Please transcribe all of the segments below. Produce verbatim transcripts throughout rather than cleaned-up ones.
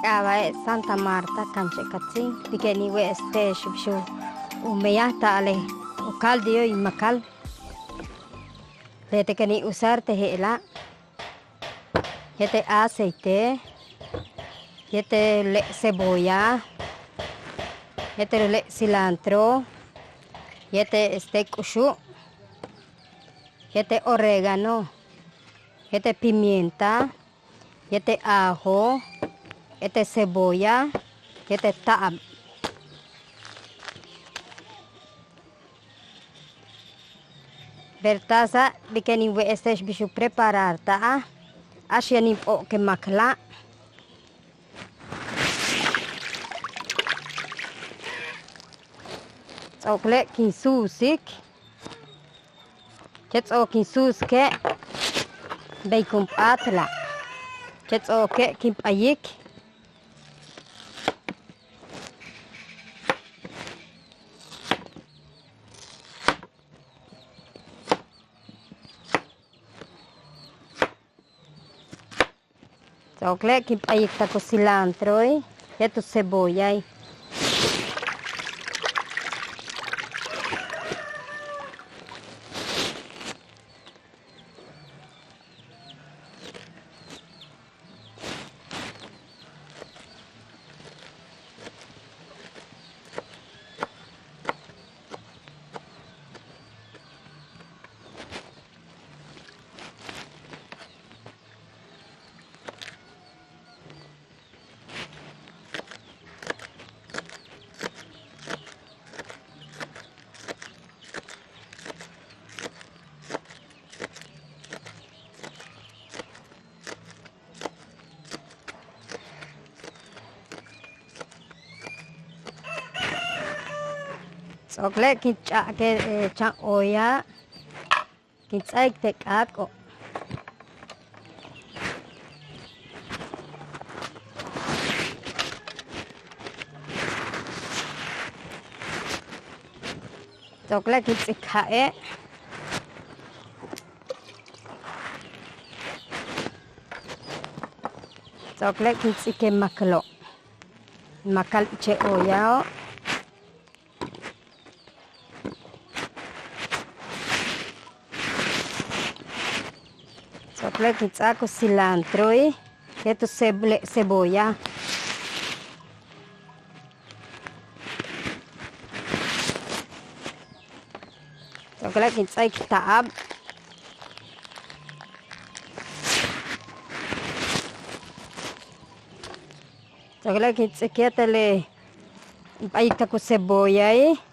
K'aaba'e' Santa Marta Canché Catzin, ti' ken in we'es te'ex bix u meyajta'al le u caldillo in makal. Leti' ken in usar te' je'ela', yéetel aceite, yéetel le cebolla, yéetel le cilantro, yéetel este k'uxu', yéetel orégano, yéetel pimienta, yéetel ajo, yéetel cebolla, yéetel ta'ab. Bejla'e' ti' ken in we'es te'ex bix u prepararta'al, jach yaan in p'o'ok le makala'. Ts'o'okole' kin susik. Chéen ts'o'ok kin susike', bey kun p'áatala'. Chéen ts'o'oke' kin p'ayik. Ts'o'okole' kin p'ayik tak u cilantroe' yéetel u cebollae'. Ts'o'okole' kin ch'a'ik chan olla, kin ts'áaik te' k'áatko'. Ts'o'okole' kin ts'ik ja'e'. Ts'o'okole' kin ts'ik le makalo'. Makal ich le ollao'. Ts'o'okole' kin ts'áak u cilantroe' yéetel u cebolla. Ts'o'okole' kin ts'áaik ta'ab. Ts'o'okole' kin ts'ik yéetel le in p'ayik tak u cebollae'.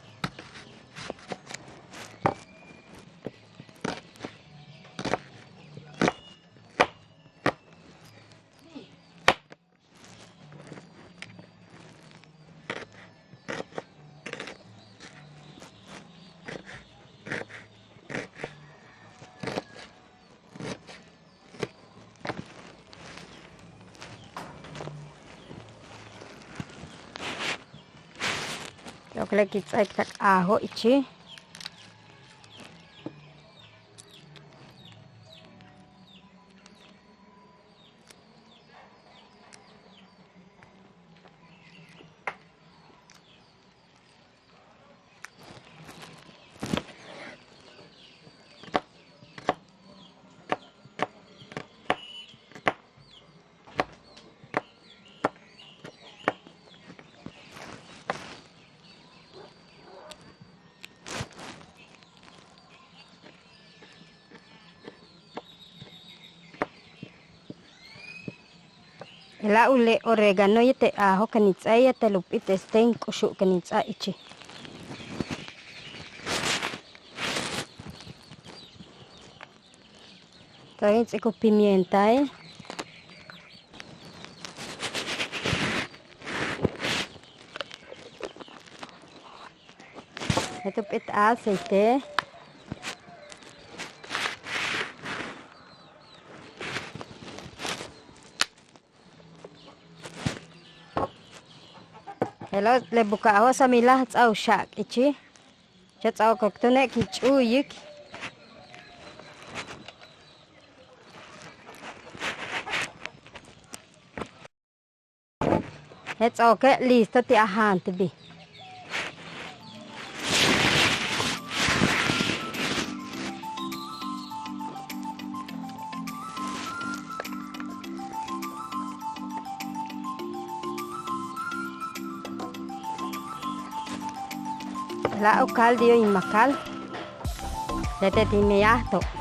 Ts'o'okole' kin ts'áaik tak ajo ichi'. Je'ela' u le orégano yéetel ajo ken in ts'áa yéetel u p'íit este in k'uxu' ken in ts'áa ichi'. Ts'o'ok in ts'ik u pimientae'. Yéetel u p'íit aceite. Je'elo' le buka'ajo' sáamilaj ts'áa u xa'ak ichi'. Chéen ts'o'ok túune' kin ch'u'uyik. Je' ts'o'oke' listo ti' a jaantibil. Je'ela' u caldo in makal. Leti' tin meyajto'.